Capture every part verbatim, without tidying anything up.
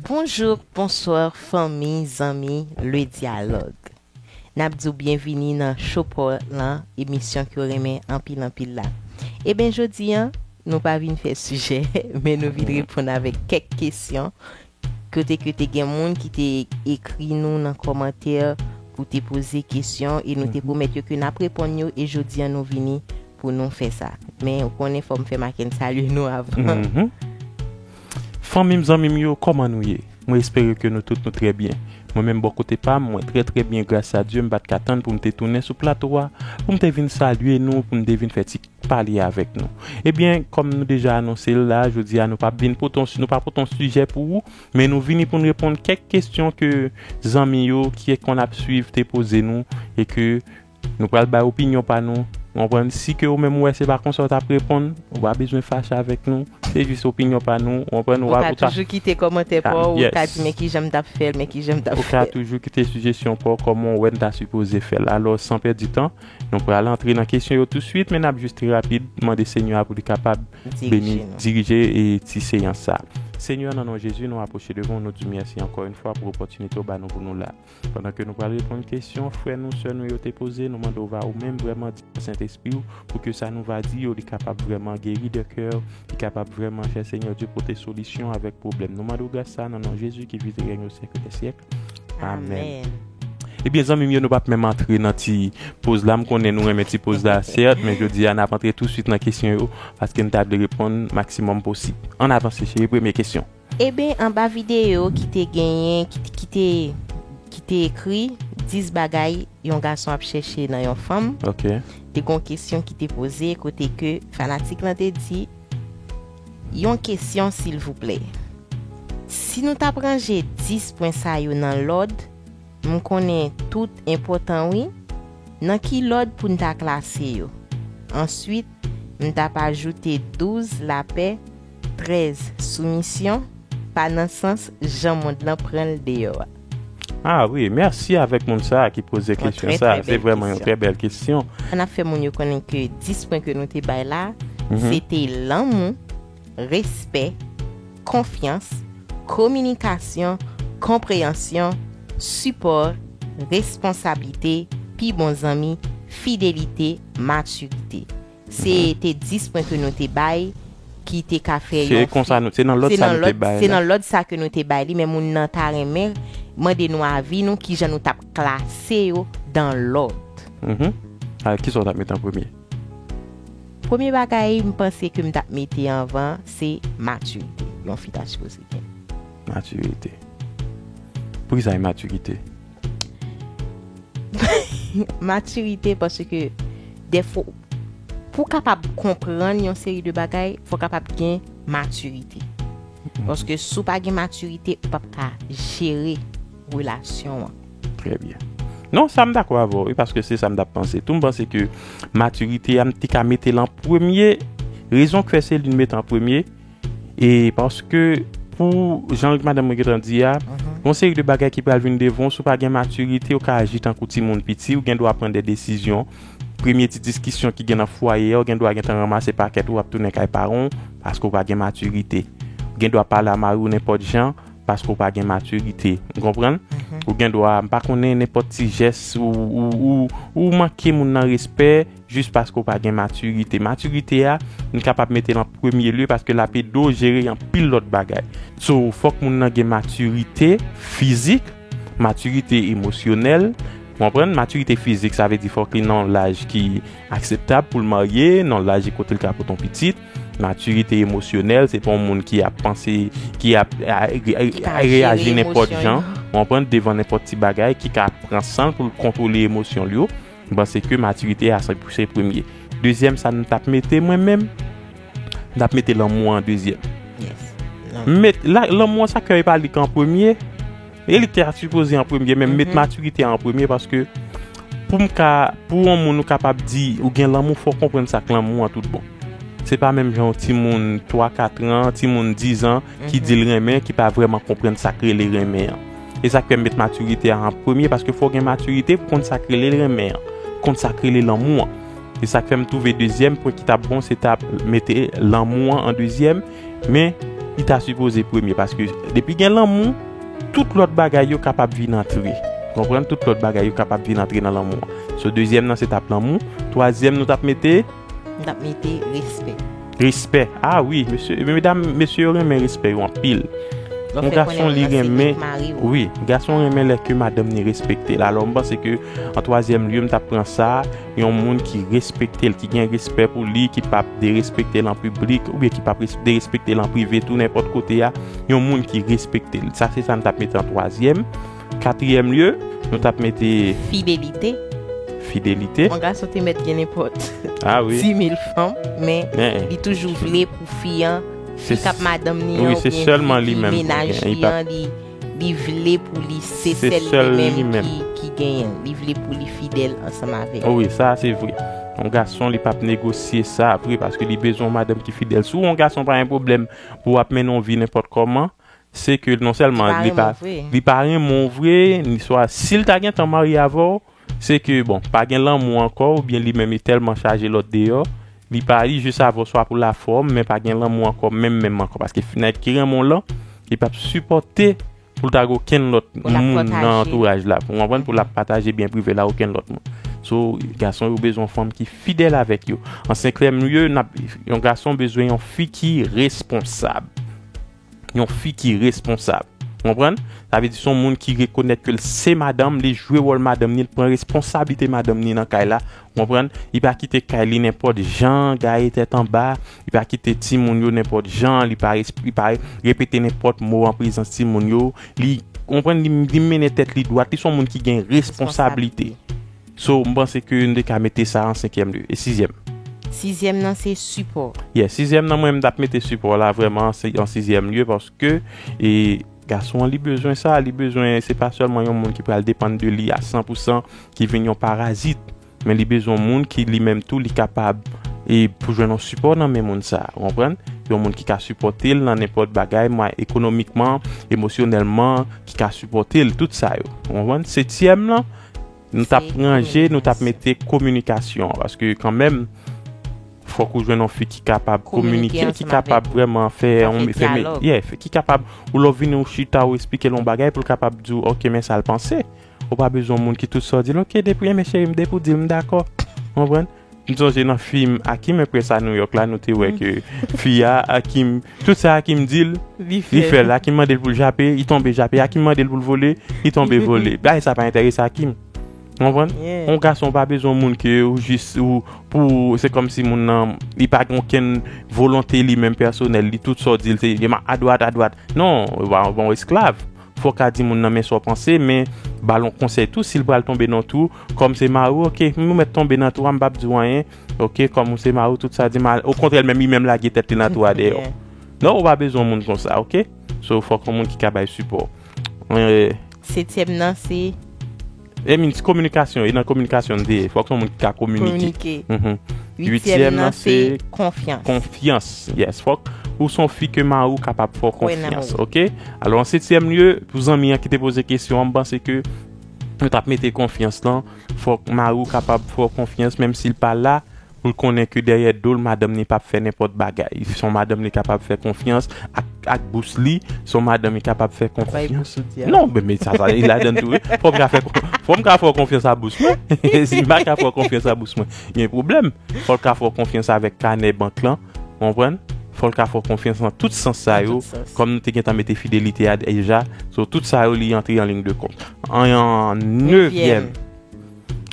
Bonjou, bonswa, fanmi, zanmi, Le Dialogue. N ap di w byenvini nan Show Paw lan, emisyon ke w renmen anpil, anpil la. Eben, jodi a, nou pa vin fè sijè, men nou vin reponn avèk kèk kesyon. Kote ke te gen moun ki te ekri nou nan kòmantè pou te poze kesyon, e nou te pwomèt yo ke n ap reponn yo, e jodi a, nou vini pou nou fè sa. Men, ou konnen, fò m fè Maken salye nou avan. Mhm. Fanmi m, zanmi m yo, kòman nou ye? Mwen espere ke nou tout nou trè byen. Mwen menm bò kote pa m, mwen trè trè byen gras a Dye, m pa t ka tann pou m te tounen sou plato a, pou m te vin salye nou, pou m te vin fè ti pale avèk nou. Ebyen, kòm nou deja anonse l la, jodi a nou p ap vin pote yon, nou pa pote yon sijè pou ou, men nou vini pou n reponn kèk kesyon ke zanmi yo ki konn ap swiv te poze nou e ke nou pral bay opinyon pa nou. Ou konprann? Si ke ou menm ou wè se pa konsa w t ap reponn, ou pa bezwen fache avèk nou. Se jis opinyon pa nou. Ou konprann? Ou Ou pa, ka ou ta toujou kite kòmantè Ah, pa w, ou ka yes. di, "Men kijan m t ap fè l, men kijan m t ap Ou ka fè l." toujou kite sijesyon pa w kòman w wè n ta sipoze fè l. Alò, san pèdi tan, nou pral antre nan kesyon yo tousuit, men n ap jis trè rapid mande Senyè a pou li kapab Dirije beni, nou. dirije e ti seyans sa. Senyè, nan non Jezi, nou apwoche devan w, nou di w mèsi ankò yon fwa pou opòtinite w ba nou pou nou la. Pandan ke nou pral reponn kesyon, frè nou, sè nou yo te poze, nou mande w va ou menm vrèman di Sentespri w, pou ke sa nou va di yo, li kapab vrèman geri de kè, li kapab vrèman fè Senyè Dye pote solisyon avèk pwoblèm. Nou mande w gras sa nan non Jezi ki viv e règne au siècle des siècles. Amèn. Amèn. Ebyen, zanmi m yo, nou p ap menm antre nan ti poz la. M konnen nou renmen ti poz la, sèt, men jodi a, n ap antre tousuit nan kesyon yo, paske n ta vle reponn maksimòm posib. Ann avanse, cheri, premye kesyon. Eben, anba videyo ki te genyen, ki, ki te, ki te ekri dis bagay yon gason ap chèche nan yon fanm, Ok. te gon kesyon ki te poze kote ke fanatik lan te di, yon kesyon, silvouplè. Si nou t ap ranje dis pwen sa yo nan lòd, m konnen tout enpòtan, wi. Nan ki lòd pou n ta klase yo? Answit, m t ap ajoute douz, lapè, trèz, soumisyon, pa nan sans jan mond lan pran l deyò a. Ah wi, mèsi avèk moun sa a ki poze Yon kesyon trè, sa a. trè Se bèl vrèman yon kesyon. trè bèl kesyon. Ann ap fè moun yo konnen ke dis pwen ke nou te bay la, Mhm. se te lanmou, respè, konfyans, kominikasyon, konpreyansyon, sipò, responsablite, pi bon zanmi, fidelite, matirite. Se Mhm. te dis pwen ke nou te bay ki te ka fè Se yon konsa fi- nou, se nan lòd se sa nan nou te lòd, bay se la. nan lòd sa ke nou te bay li, men moun nan ta renmen mande nou avi nou, kijan nou t ap klase yo dan lòd. Mhm. Ah, kisa w t ap mete an premye? Premye bagay, m panse ke m t ap mete anvan, se matirite. Yon fi ta sipoze gen. Matirite. Poukisa e matirite? Matirite, paske dèfwa, pou w kapab konprann yon seri de bagay, fò w kapab gen matirite. Mhm. Paske si w pa gen matirite, ou p ap ka jere relasyon an. Trè byen. Non, sa m dakò avè w, wi, paske se sa m t ap panse tou. M panse ke matirite a, m te ka mete l an premye. Rezon k fè se li m mete an premye, e paske pou, jan madanm mwen gentan di a, Mhm. gon seri de bagay ki pral vin devan w, si w pa gen matirite, ou ka aji tankou timoun piti, ou gen dwa pran de desizyon. Premye ti diskisyon ki gen nan fwaye a, ou gen dwa gentan ranmase pakèt ou ap tounen kay paran w, paske w pa gen matirite. Ou gen dwa pale a mari w nenpòt jan, paske w pa gen matirite. Ou konprann? Mhm. Ou gen dwa, m pa konnen, nenpòt ti jès ou, ou, ou, ou manke moun nan respè, jis paske w pa gen matirite. Matirite a, nou kapab mete l an premye lye paske l ap ede w jere anpil lòt bagay. So, fòk moun nan gen matirite fizik, matirite emosyonèl, ou konprann? Matirite fizik, sa vle di fòk li nan yon laj ki akseptab pou l marye, nan yon laj kote l ka pote yon pitit. Matirite emosyonèl, se pa yon moun ki ap panse, ki ap, a, a, Ki ka reyaji jere nenpòt emosyon jan, yo. ou konprann, devan nenpòt ti bagay, ki ka pran san l pou l kontwole emosyon l yo. M panse ke matirite a se, se premye. Dezyèm, sa m t ap mete mwen menm, m t ap mete lanmou an dezyèm. Yes. Lanmou. Met, la, lanmou an, sa kè e pa li k an premye. E li k te sipoze an premye, men m met Mhm. matirite a an premye paske pou m ka, pou yon moun ou kapab di ou gen lanmou, fò w konprann sa k lanmou an tout bon. Se pa menm jan yon timoun twa, kat an, timoun diz an ki Mhm. di l renmen, ki pa vrèman konprann sa k rele renmen an. E sa k fè m met matirite a an premye, paske fò w gen matirite pou konn sa k rele renmen an, konn sa k rele lanmou an. E sa k fè m twouve dezyèm pwen ki t ap bon, se t ap mete lanmou an an dezyèm. Men, li ta sipoze premye, paske depi gen lanmou, tout lòt bagay yo kapab vin antre. Konprann? Tout lòt bagay yo kapab vin antre nan lanmou an. So, dezyèm nan se t ap lanmou. Twazyèm, nou t ap mete? M t ap mete respè. Respè. Ah wi, mesye, medam, mesye yo renmen respè yo anpil. Yon gason li renmen, wi, gason renmen lè ke madanm ni respekte l. Alò, m panse ke an twazyèm lye, m t ap pran sa, yon moun ki respekte l, ki gen respè pou li, ki p ap derespekte l an piblik, oubyen ki p ap res- derespekte l an prive tou, nenpòt kote a, yon moun ki respekte l. Sa se sa n t ap mete an twazyèm. Katriyèm lye, nou t ap mete fidelite. Fidelite. Yon gason te mèt gen nenpòt ah wi, dis mil fanm, men li toujou vle pou fi an, fi k ap madanm ni an, oubyen fi ki mennaj li an, li li vle pou li, se sèl li menm ki, ki genyen. Li vle pou li fidèl ansanm avè l. Oh wi, sa se vre. Yon gason, li p ap negosye sa vre, paske li bezwen yon madanm ki fidèl. Si w yon gason, pa gen pwoblèm pou w ap mennen yon vi nenpòt kòman, se ke non sèlman li pa, li pa renmen w vre, ni swa si l ta gentan marye avè w, se ke, bon, pa gen lanmou ankò, oubyen li menm li tèlman chaje lòt deyò, li pa, li jis avè w swa pou lafòm, men pa gen lanmou ankò, menm, menm ankò. Paske nèg ki renmen w lan, li p ap sipòte pou l ta gen okenn lòt moun nan antouraj la. Pou konprann, pou l ap pataje byen prive l a okenn lòt moun. So, gason yo bezwen yon fanm ki fidèl avèk yo. An senkyèm lye, n ap, yon gason bezwen yon fi ki responsab. Yon fi ki responsab. Konprann? Sa vle di se yon moun ki rekonèt ke l se madanm, li jwe wòl madanm ni, li pran responsablite madanm ni nan kay la. Konprann? Li pa kite kay li nenpòt jan, gaye tèt anba, li pa kite timoun yo nenpòt jan, li pa res- li pa repete nenpòt mo an prezans timoun yo. Li, konprann, li, li mennen tèt li dwat, li se yon moun ki gen responsablite. So, m panse ke n te ka mete sa an senkyèm lye. E sizyèm? Sizyèm nan se sipò. Yeah, sizyèm nan, mwen, m t ap mete sipò la vrèman an si- an sizyèm lye, paske, e, gason an, li bezwen sa, li bezwen, se pa sèlman yon moun ki pral depann de li a san pou san, ki vin yon parazit, men li bezwen yon moun ki, li menm tou, li kapab, e, pou jwenn yon sipò nan men moun sa, ou konprann? Yon moun ki ka sipòte l nan nenpòt bagay, mwa ekonomikman, emosyonèlman, ki ka sipòte l, tout sa yo, ou konprann? Setyèm lan, nou t ap ranje, nou t ap mete kominikasyon, paske kanmenm, fòk ou jwenn yon fi ki kapab kominike, ki kapab vrèman fè yon, fè, yeah, fè- ki kapab, ou lè w vini, ou chita, ou eksplike l yon bagay pou l kapab di w, ok, men sa l panse. Ou pa bezwen yon moun ki tout sa w di l, ok, depi w renmen cheri m, depi w di l, m dakò. Konprann? M sonje nan fim Akim, Prince a New York la, nou te wè ke fi a, Akim, tout sa Akim di l, li fè l. Akim mande l pou l jape, li tonbe jape. Akim mande l pou l vole, li tonbe vole. Bagay sa pa enterese Akim. Konprann? Yon gason pa bezwen moun ke ou jis ou pou se kòmsi moun nan li pa gen okenn volonte li menm pèsonèl, li tout sa w di l se li adwat, adwat. Non, ou pa yon esklav. Fò w ka di moun nan men sa w panse, men ba l yon konsèy tou, si l pral tonbe nan twou, kòm se mari w, ok, m mèt tonbe nan twou a, m p ap di w anyen, ok, kòm ou se mari w, tout sa di mal, okontrè, l menm, li menm lage tèt li nan twou a dèyè w. Non, ou pa bezwen moun konsa, ok? So, fòk yon moun ki ka bay sipò. Eh, setyèm nan se e min, kominikasyon, e nan kominikasyon n te ye. Fòk se yon moun ki ka kominike. Kominike. Mhm. Uityèm nan se konfyans. Konfyans, yes. Fòk ou se yon fi ke mari w kapab fè w konfyans, ok? Alò, an setyèm lye, pou zanmi an ki te poze kesyon an, m panse ke nou t ap mete konfyans lan. Fòk mari w kapab fè w konfyans, menm si l pa la, pou l konnen ke dèyè do l, madanm ni p ap fè nenpòt bagay. Se yon madanm li kapab fè konfyans ak, ak bous li, se yon madanm li kapab fè konfyans. Non, men, men sa, sa, li ladan tou, wi. Fò m ka fè, fò m ka fè konfyans a bous mwen. Si m pa ka fè konfyans a bous mwen, gen pwoblèm. Fò l ka fè konfyans avèk kanè bank lan, konprann? Fò l ka fè konfyans nan tout sans sa yo, kòm nou te gentan mete fidelite a deja. So, tout sa yo, li antre an liy de kont. An, an nevyèm,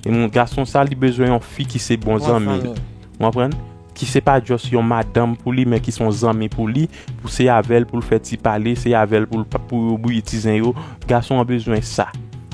e moun gason sa, li bezwen yon fi ki se bon zanmi. Ou konprann? Ki se pa just yon madanm pou li, men ki se yon zanmi pou li, pou se avè l pou l fè ti pale, se avè l pou l pa- pou yo bouyi ti zen yo. Gason an bezwen sa.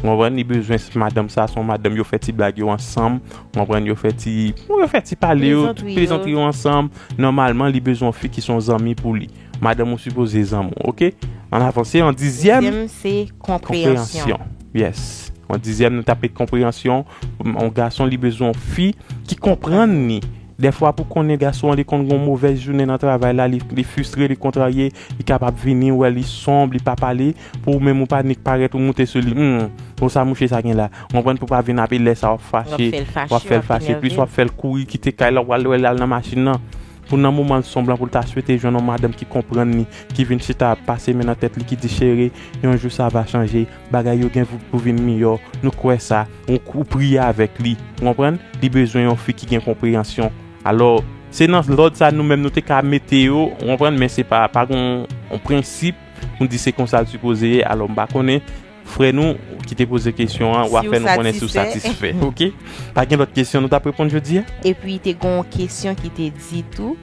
Ou konprann? Li bezwen s- madanm sa, se yon madanm yo fè ti blag yo ansanm. Ou konprann? Yo fè ti, bon, yo fè ti pale yo, plezantri yo ansanm. Nòmalman, li bezwen yon fi ki se yon zanmi pou li. Madanm ou sipoze zanmi w, ok? Ann avanse, an dizyèm. Dizyèm, se konpreyansyon. Konpreyansyon. Yes. An dizyèm, nou t ap met konpreyansyon. Yon gason, li bezwen yon fi ki konprann li. Dèfwa, pou konnen gason an, li konn gen yon movèz jounen nan travay la, li, li fristre, li kontrarye, li kapab vini, wè li sonb, li pa pale, pou ou menm ou pa nik parèt, ou moute sou li. Hmm, bon, sa mouche sa gen la. Ou konprann, pou pa vin apre lè sa, w ap fache, w ap fè l fache plis, w ap fè l kouri, kite kay la, w al wè l al nan machin nan. pou nan moman l sonblan pou l ta swete jwenn yon madanm ki konprann li, ki vin chita ap pase men nan tèt li, ki di, "Cheri, yon jou sa va chanje, bagay yo gen pou, pou vin miyò, nou kwè sa, ou, ou priye avèk li." Ou konprann? Li bezwen yon fi ki gen konpreyansyon. Alò, se nan lòd sa nou menm nou te ka mete yo, ou konprann, men se pa, pa gen yon, yon prensip pou n di se konsa l sipoze ye. Alò, m pa konnen, frè nou ki te poze kesyon an, w a fè nou konnen si w satisfè, oke? Pa gen lòt kesyon nou t ap reponn jodi a? Epi te gen yon kesyon ki te di tou,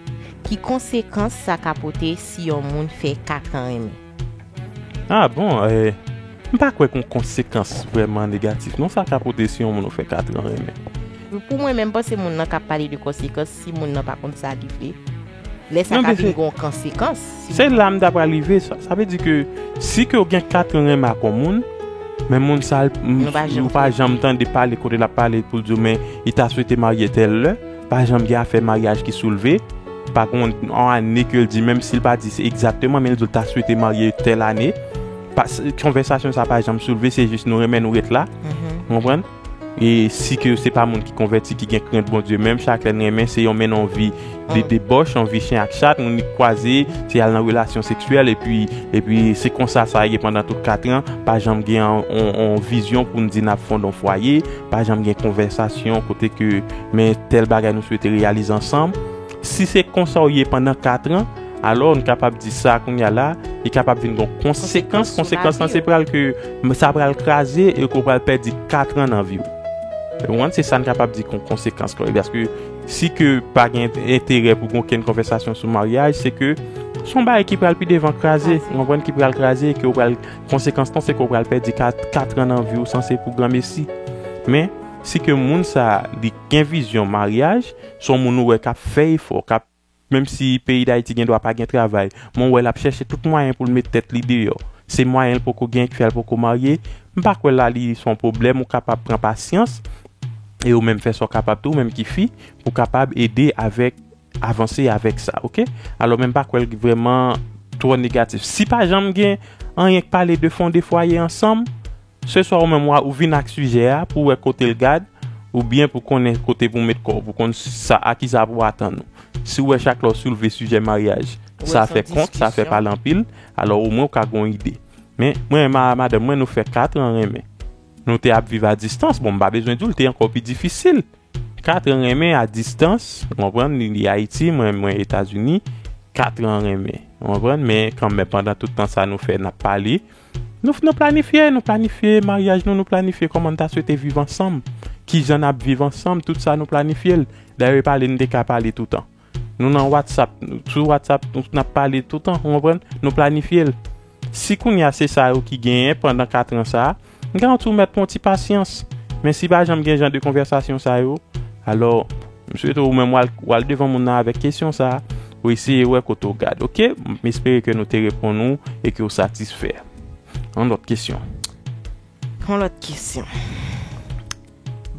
ki konsekans sa ka pote si yon moun fè katran renmen? Ah bon, eh, m pa kwè gen konsekans vrèman negatif non, sa ka pote si yon moun ou fè katran renmen. Pou mwen menm, m panse moun nan ka pale de konsekans si moun nan pa konn sa li vle. Lè sa ka vin gen yon konsekans. Si se la m ta pral rive, sa, sa vle di ke si ke w gen katran renmen ak yon moun, men moun sa, ou pa janm tande pale kote l ap pale pou l di w, men li ta swete marye tèl lè, pa janm gen afè maryaj ki soulve, pa gen yon ane ke l di, menm si l pa di se egzakteman, men l di l ta swete marye tèl ane. Konvèsasyon sa pa janm soulve, se jis nou renmen nou ret la. Ou konprann? E si ke se pa moun ki konvèti, ki gen krent Bondye, menm chak lè n renmen, se yon mennen yon vi de debòch, yon vi chen ak chat, moun ki kwaze, se al nan relasyon seksyèl, epi, epi se konsa sa ye pandan tout katran, pa janm gen yon, yon, yon vizyon pou n di n ap fonde yon fwaye, pa janm gen konvèsasyon kote ke, men tèl bagay nou swete reyalize ansanm. Si se konsa w ye pandan katran, alò, n kapab di sa kounye a la, li kapab vin gen konsekans. Konsekans lan, se pral ke sa pral kraze e ke w pral pèdi katran nan vi w. Ou konprann? Se sa n kapab di kon konsekans. Paske si ke pa gen enterè pou gen okenn konvèsasyon sou maryaj, se ke se yon bagay ki pral pi devan kraze. Ou konprann? Ki pral kraze e ke w pral, konsekans lan, se ke w pral pèdi kat, katran nan vi w, san se pou granmesi. Men, si ke moun sa, li gen vizyon maryaj, se yon moun ou wè k ap fè efò, k ap, menm si peyi Dayiti gen dwa pa gen travay, men w wè l ap chèche tout mwayen pou l met tèt li deyò. Se mwayen l poko gen ki fè l poko marye. M pa kwè la li se yon pwoblèm, ou kapab pran pasyans, e ou menm fè sa w kapab tou, ou menm ki fi, pou w kapab ede avèk, avanse avèk sa, oke? Alò, men m pa kwè l vrèman twò negatif. Si pa janm gen anyen k pale de fonde fwaye ansanm, se swa ou menm w a, ou vin ak sijè a pou w wè kote l gad, oubyen pou konnen kote pou w met kò w, pou konn sa, a kisa pou w atann ou. Si w wè chak lè w soulve sijè maryaj, sa fè kont, sa fè pale anpil, alò omwen w ka gen yon ide. Men, mwen, ma-, madanm mwen, nou fè katran renmen. Nou te ap viv a distans, bon, m pa bezwen di w, li te ankò pi difisil. Katran renmen a distans, ou konprann, li, li Ayiti, mwen, mwen Etazini, katran renmen, ou konprann, men kanmenm, pandan tout tan sa nou fè, n ap pale, nou, nou planifye, nou planifye maryaj nou, nou planifye kòman n ta swete viv ansanm, kijan n ap viv ansanm, tout sa nou planifye l. Dayè, pale, n te ka pale toutan. Nou nan WhatsApp, sou WhatsApp, nou, n ap pale toutan, ou konprann? Nou planifye l. Si kounye a se sa yo ki genyen pandan katran sa a, m garanti w mèt pran yon ti pasyans. Men si pa janm gen jan de konvèsasyon sa yo, alò, m swete w menm w al, w al devan moun nan avèk kesyon sa a, ou eseye wè kote w gad, oke? M espere ke nou te reponn ou e ke w satisfè. Yon lòt kesyon. Yon lòt kesyon.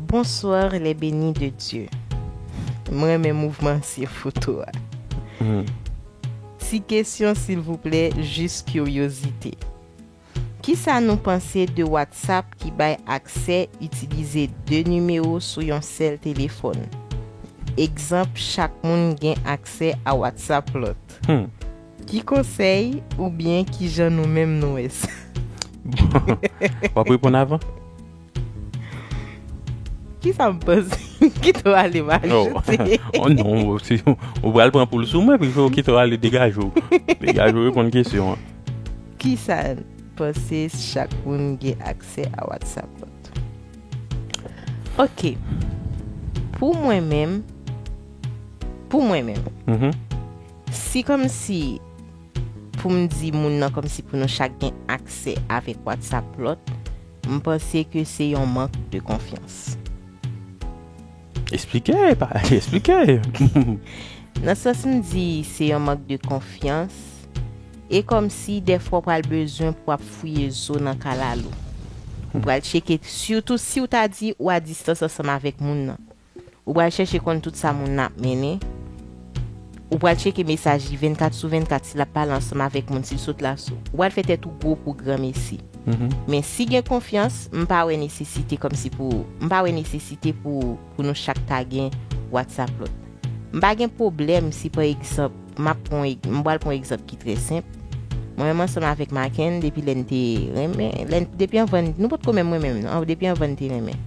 Bonsoir les bénis de Dieu. Mwen renmen mouvman ansyen foto a. Hmm. Ti kesyon silvouplè, jis kiryozite. Kisa nou panse de WhatsApp ki bay aksè itilize de nimewo sou yon sèl telefòn? Egzanp, chak moun gen aksè a WhatsApp lòt. Hmm. Ki konsèy oubyen kijan nou menm nou wè sa? W ap reponn avan? Kisa m panse? Kite w ale, m ajoute. Oh non, si, ou pral pran poul sou mwen, pi fè w kite w ale, degaje w. Degaje w, reponn kesyon an. Kisa n panse chak moun gen aksè a WhatsApp lòt? Ok. Pou mwen menm, pou mwen menm, mhm, si kòmsi pou m di moun nan kòmsi pou nou chak gen aksè avèk WhatsApp lòt, m panse ke se yon mank de konfyans. Esplike, pa, esplike. Nan sans m di se yon mank de konfyans, e kòmsi dèfwa w pral bezwen pou w ap fouye zo nan kalalou. Ou pral tcheke, sitou si w ta di ou a distans ansanm avèk moun nan. Ou pral chèche konn tout sa moun nan ap mennen. Ou pral tcheke mesaj li vennkat sou vennkat, si l ap pale ansanm avèk moun, si l sot la sou. Ou pral fè tèt ou gwo pou granmesi. Mhm. Men si gen konfyans, m pa wè nesesite kòmsi pou, m pa wè nesesite pou, pou nou chak ta gen WhatsApp lòt. M pa gen pwoblèm si, pa egzanp, m ap pran, m pral pran yon egzanp ki trè senp. Mwen menm ansanm avèk Maken, depi lè n te renmen, lè n, depi anvan, nou potko menm renmen, non, depi anvan n te renmen.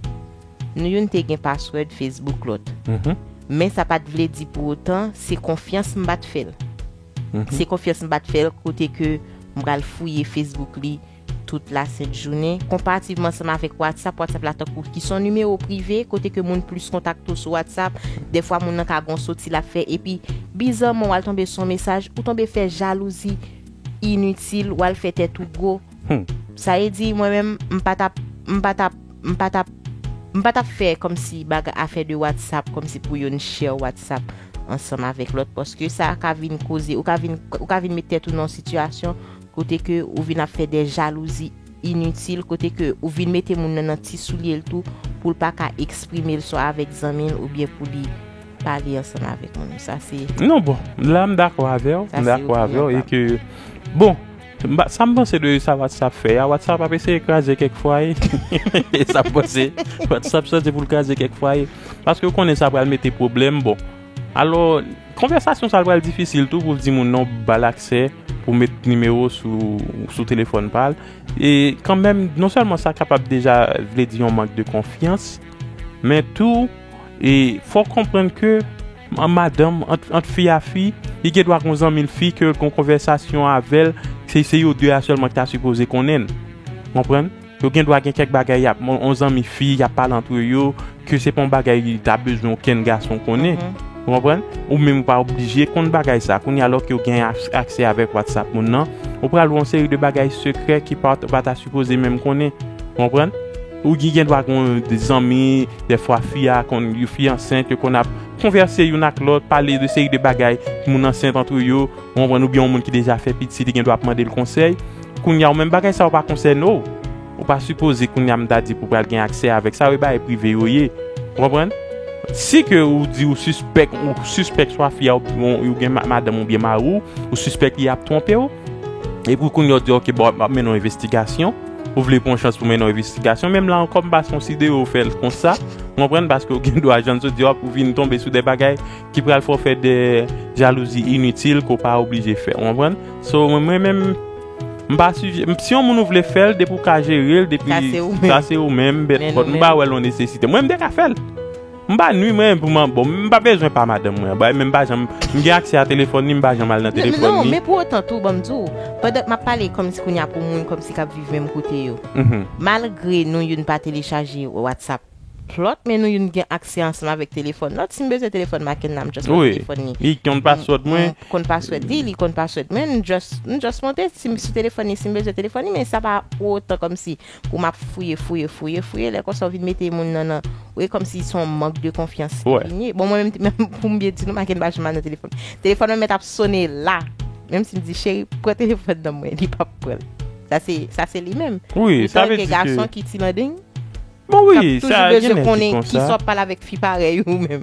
Nou youn te gen password Facebook lòt. Men sa pa t vle di pou otan, se konfyans m pa t fè l. Se konfyans m pa t fè l, kote ke m pral fouye Facebook li tout lasent jounen, konparativman ansanm avèk WhatsApp. WhatsApp la tankou ki se yon nimewo prive, kote ke moun plis kontakte w sou WhatsApp. Dèfwa moun nan ka gen yon soti l ap fè, epi bizarman w al tonbe sou yon mesaj, ou tonbe fè jalouzi initil, w al fè tèt ou gwo. Sa vle di mwen menm, m pa t ap, m pa t ap, m pa t ap, m pa t ap fè kòmsi bagay, afè de WhatsApp, kòmsi pou youn share WhatsApp ansanm avèk lòt, paske sa ka vin koze, ou ka vin, ou ka vin met tèt ou nan yon sitiyasyon kote ke ou vin ap fè de jalouzi initil, kote ke ou vin mete moun nan nan ti soulye l tou, pou l pa ka eksprime l swa avèk zanmi l oubyen pou li pale ansanm avèk moun. Sa se Non, bon, la m dakò avè w, Sa m se dakò avè w, opinyon e pa m. Ke, bon, m pa- sa m panse de sa WhatsApp fè a, WhatsApp ap eseye kraze kèk fwaye. E sa m panse, WhatsApp santi pou l kraze kèk fwaye. Paske w konnen sa pral mete pwoblèm, bon. Alò, konvèsasyon sa l pral difisil tou pou l di moun nan w ba l aksè pou met nimewo sou, sou telefòn pa l. E kanmenm, non sèlman sa kapab deja vle di yon mank de konfyans, men tou, e fò w konprann ke an madanm, ant, ant fi a fi, li gen dwa gen yon zanmi l fi ke l gen yon konvèsasyon avè l, se, se yo de a sèlman ki ta sipoze konnen l. Konprann? Yo gen dwa gen kèk bagay y ap, yon, yon zanmi fi, y ap pale antre yo, ke se pa yon bagay li ta bezwen okenn gason konnen. Ou konprann? Ou menm ou pa oblije konn bagay sa. Kounye a, alò ke w gen ak- aksè avèk WhatsApp moun nan, ou pral wè yon seri de bagay sekrè ki pa, pa ta sipoze menm konnen. Ou konprann? Ou gen, gen dwa gen de zanmi, dèfwa fi a konn, yon fi ansent, yo konn ap konvèse youn ak lòt, pale de seri de bagay, moun ansent antre yo, ou konprann, oubyen yon moun ki deja fè pitit, li gen dwa ap mande l konsèy. Kounye a, ou menm bagay sa yo pa konsène w. Ou pa sipoze kounye a m ta di pou pral gen aksè avèk sa, yo bagay prive yo ye. Ou konprann? Si ke ou di ou sispèk, ou sispèk swa fi a ou, ou, ou gen ma- madanm oubyen mari w, ou sispèk li ap twonpe w, epi kounye a ou di, "Ok, bon, m ap mennen yon envestigasyon." Ou vle pran chans pou mennen yon envestigasyon, menm la ankò, m pa konsidere w fè l konsa. Ou konprann? Paske ou gen dwa, jan n sot di, w ap vin tonbe sou de bagay ki pral fè w fè de jalouzi initil ke w pa oblije fè. Ou konprann? So, mwen, mwen menm, m pa sijè, m- si yon moun ou vle fè l, depi w ka jere l, depi Sa se ou menm. Sa se ou menm, men, Men but non, m pa men wè l yon nesesite. Mwen, m te ka fè l. M pa nwi mwen pou mwen, bon, m pa bezwen pa madanm mwen. Ba, men m pa janm, m gen aksè a telefòn li, m pa janm al nan Men, telefòn non, li. Men pou otan tou, ban m di w, pandan m ap pale kòmsi kounye a pou moun kòmsi k ap viv menm kote yo. Malgre nou youn pa telechaje WhatsApp lòt, men nou youn gen aksè ansanm avèk telefòn lòt. Si m bezwen telefòn Maken la, m just pran Wi. Telefòn li. Li konn password mwen. M konn password li, li konn password mwen, m just, m just monte si m sou telefòn li, si m bezwen telefòn li, men sa pa pou otan kòmsi pou m ap fouye, fouye, fouye, fouye, lè konsa w vin mete moun nan, nan, wi, kòmsi se yon mank de konfyans Wè. Li ye. Bon, mwen menm, menm pou m byen di nou, Maken pa janm al nan telefòn. Telefòn mwen mèt ap sone la. Menm si m di, "Cheri, pran telefòn nan mwen," li p ap pran l. Sa se, sa se li menm. Wi, Poutan, sa vle gen di ke gason ki ti landeng, Bon, k ap wi, toujou sa gen bezwen nèg ki konnen konsa. Kisa w ap pale avèk fi parèy ou menm.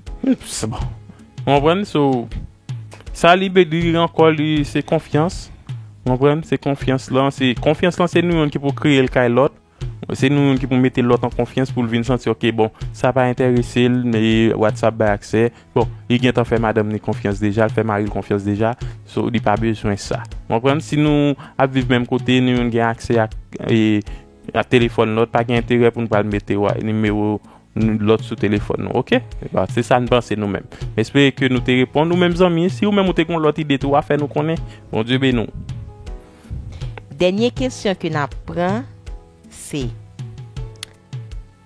Se bon. Ou konprann? So, sa li be-, li ankò, li, se konfyans. Ou konprann? Se konfyans lan. Se, konfyans lan, se nou youn ki pou kreye l kay lòt. Se nou youn ki pou mete lòt an konfyans pou l vin santi, ok, bon, sa pa enterese l, men WhatsApp bay aksè. Bon, li gentan fè madanm li konfyans deja, l fè mari l konfyans deja. So, li pa bezwen sa. Ou konprann? Si nou ap viv menm kote, nou youn gen aksè ak, e, ak telefòn lòt, pa gen enterè pou n pral mete wa-, nimewo n-, lòt sou telefòn nou, oke? Bon, se sa n panse nou menm. M espere ke nou te reponn ou menm zanmi. Si ou menm ou te gen yon lòt ide tou, w a fè nou konnen. Bondye beni w. Dènye kesyon ke n ap pran, se,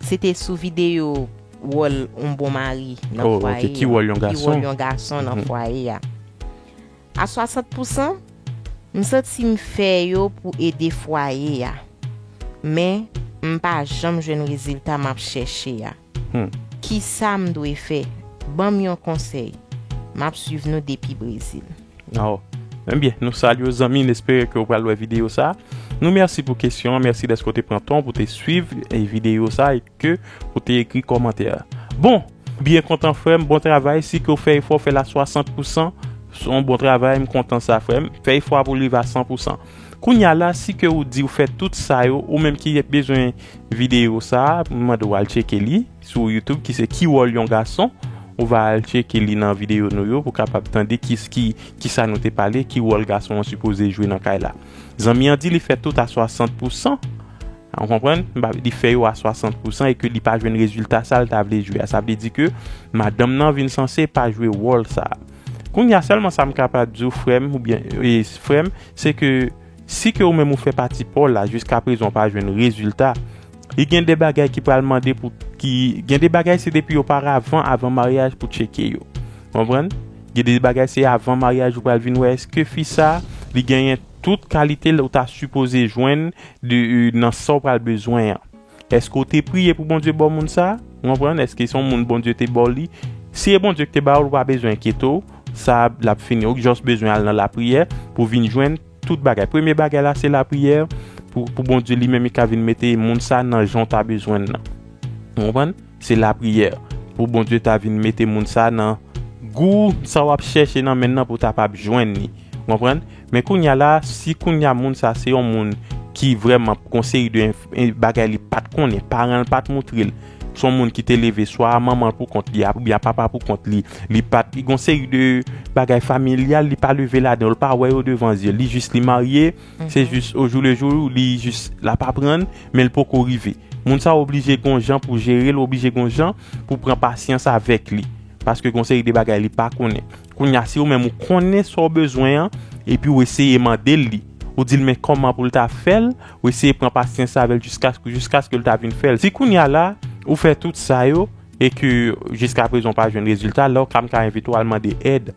se te sou videyo wòl yon bon mari nan Oh, fwaye oke. Ki a. Wòl yon Ki gason? Wòl yon gason nan Mhm. fwaye a. A swasant pousan, m santi m fè yo pou ede fwaye a. Men, m pa janm jwenn rezilta m ap chèche a. Hmm. Kisa m dwe fè? Ban m yon konsèy. M ap swiv nou depi Brezil. Oh. Ebyen, nou salye w, zanmi, n espere ke w pral wè videyo sa. Nou mèsi pou kesyon an, mèsi dèske w te pran tan pou te swiv, e, videyo sa e ke ou te ekri kòmantè a. Bon, byen kontan, frè m, bon travay. Si ke w fè efò, fè l a swasant pousan, se yon bon travay, m kontan sa, frè m. Fè efò a pou l rive a san pousan. Kounye a la, si ke ou di ou fè tout sa yo, ou menm ki bezwen videyo sa, m mande w al tcheke li sou YouTube, ki se Ki wòl yon gason. ou va al tcheke li nan videyo nou yo pou kapab tande ki, ki, ki sa nou te pale, ki wòl gason an sipoze jwe nan kay la. Zanmi an di li fè tout a swasant pousan. Ou konprann? Li fè yo a swasant pousan e ke li pa jwenn rezilta sa l ta vle jwe a. Sa vle di ke madanm nan vin sanse pa jwe wòl sa a. Kounye a sèlman sa m kapab di w, frè m, oubyen e, frè m, se ke si ke ou menm ou fè pati pa w la, jiska prezan w pa jwenn rezilta, li gen de bagay ki pral mande pou ki gen de bagay se depi oparavan, avan maryaj pou tcheke yo. Konprann? Gen de bagay se avan maryaj ou pral vin wè èske fi sa li genyen tout kalite ou ta sipoze jwenn de, nan sa w pral bezwen an. Èske w te priye pou Bondye ba w moun sa? Ou konprann? Èske se yon moun Bondye te ba w li? Si e Bondye ki te ba w, ou pa bezwen enkyete w. Sa l ap fini. Ou just bezwen al nan lapriyè pou vin jwenn tout bagay. Premye bagay la, se lapriyè pou, pou Bondye li menm li ka vin mete moun sa nan jan w ta bezwen l nan. Ou konprann? Se lapriyè pou Bondye ta vin mete moun sa nan gou sa w ap chèche nan men l nan pou w ta pab jwenn li. Ou konprann? Men kounye a la, si kounye a moun sa se yon moun ki vrèman gon seri de enf- en- bagay li pa t konnen, paran l pa t moutre l, se yon moun ki te leve swa a manman l pou kont li, oubyen a papa pou kont li, li pa t, li gon seri de bagay familyal, li pa leve ladan yo, li pa wè yo devan zye l, li jis li marye, se jis ojou le jou, li jis l ap aprann, men l poko rive. Moun sa oblije gon jan pou jere l, oblije gon jan pou pran pasyans avèk li. Paske gon seri de bagay li pa konnen. Kounye a, si ou menm ou konnen sa w bezwen an, epi w eseye mande l li, ou di l men kòman pou l ta fè l, ou eseye pran pasyans avè l jiskaske, jiskaske l ta vin fè l. Si kounye a la, ou fè tout sa yo, e ke jiska prezan w pa jwenn rezilta, la w ka, m ka envite w al mande èd.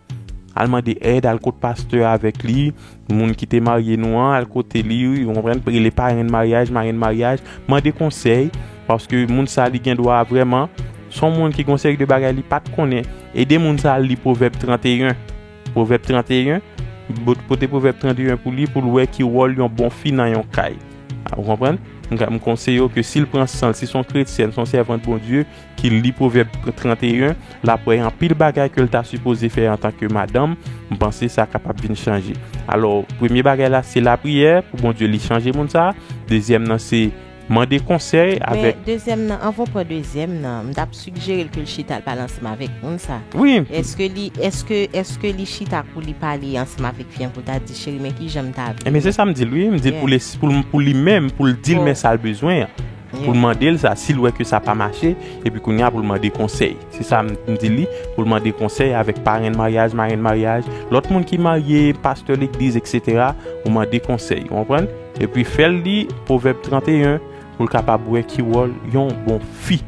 Al mande èd, al kot pastè avèk li, moun ki te marye nou an, al kote li, ou konprann, rele parenn maryaj, marenn maryaj, mande konsèy, paske moun sa li gen dwa vrèman, se yon moun ki gon seri de bagay li pa t konnen. Ede moun sa al li Pwovèb trannteyen. Pwovèb trannteyen, bot- pote Pwovèb trannteyen pou li, pou l wè ki wòl yon bon fi nan yon kay. A, ou konprann? M ka- m konseye w ke si l pran san l, si se yon kretyèn, se yon sèvant Bondye, ki li Pwovèb trannteyen, l ap wè anpil bagay ke l ta sipoze fè antanke madanm, m panse sa kapab vin chanje. Alò, premye bagay la, se lapriyè pou Bondye li chanje moun sa. Dezyèm nan, se mande konsèy avèk. Men dezyèm nan, anvan w pran dezyèm nan, m t ap sigjere l ke l chita l pale ansanm avèk moun sa. Wi. Èske li, èske, èske li chita pou li pale ansanm avèk fi an pou ta di, cheri, men kijan m ta vle. Ebyen, se sa m di l, wi. M di l pou li, pou l, pou li menm, pou l di l men sa l bezwen an. Pou l mande l sa, si l wè ke sa pa mache, epi kounye a pou l mande konsèy. Se sa m, m di li, pou l mande konsèy avèk parenn maryaj, marenn maryaj, lòt moun ki marye, pastè legliz, etsetera, ou mande konsèy, ou konprann? Epi fè l li Pwovèb trannteyen, pou l kapab wè ki wòl yon bon fi.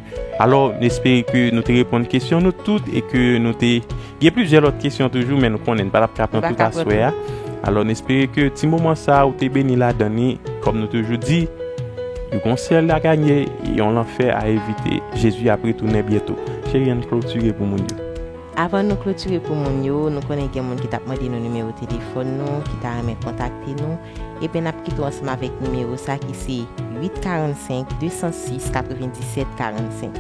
Alò, n espere ke nou te reponn kesyon nou tout e ke nou te gen plizyè lòt kesyon toujou, men nou konnen n pa t ap ka pran tout aswè a. Alò, n espere ke ti moman sa a ou te beni ladan li, kòm nou toujou di, yon syèl a ganye, yon lanfè a evite. Jezi ap retounen byento. Cheri, ann klotire pou moun yo. Avan nou klotire pou moun yo, nou konnen gen moun ki t ap mande nou nimewo telefòn nou, ki ta renmen kontakte nou. Ebyen, n ap kite w ansanm avèk nimewo sa ki se uit karannsenk de san sis katrevenndisèt karannsenk.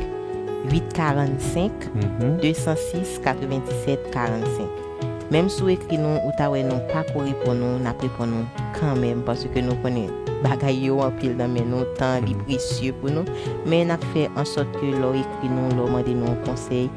Uit karannsenk de san sis katrevenndisèt karannsenk. Menm si w ekri nou, ou ta wè nou pa ko reponn ou, n ap reponn ou kanmenm, paske nou konnen bagay yo anpil nan men nou, tan li presye pou nou, men n ap fè ansòt ke lè w ekri nou, lè w mande nou yon konsèy,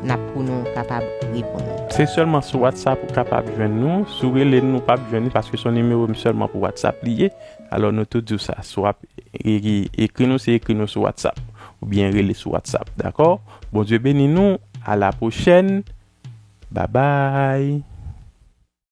n ap pou nou kapab reponn ou. Se sèlman sou WhatsApp ou kapab jwenn nou, si w rele nou, nou p ap jwenn li, paske se yon nimewo sèlman pou WhatsApp li ye. Alò, nou tou di w sa, si w ap e- e- ekri nou, se ekri nou sou WhatsApp, oubyen rele sou WhatsApp, dakò? Bondye beni nou, a la pwochèn, babay.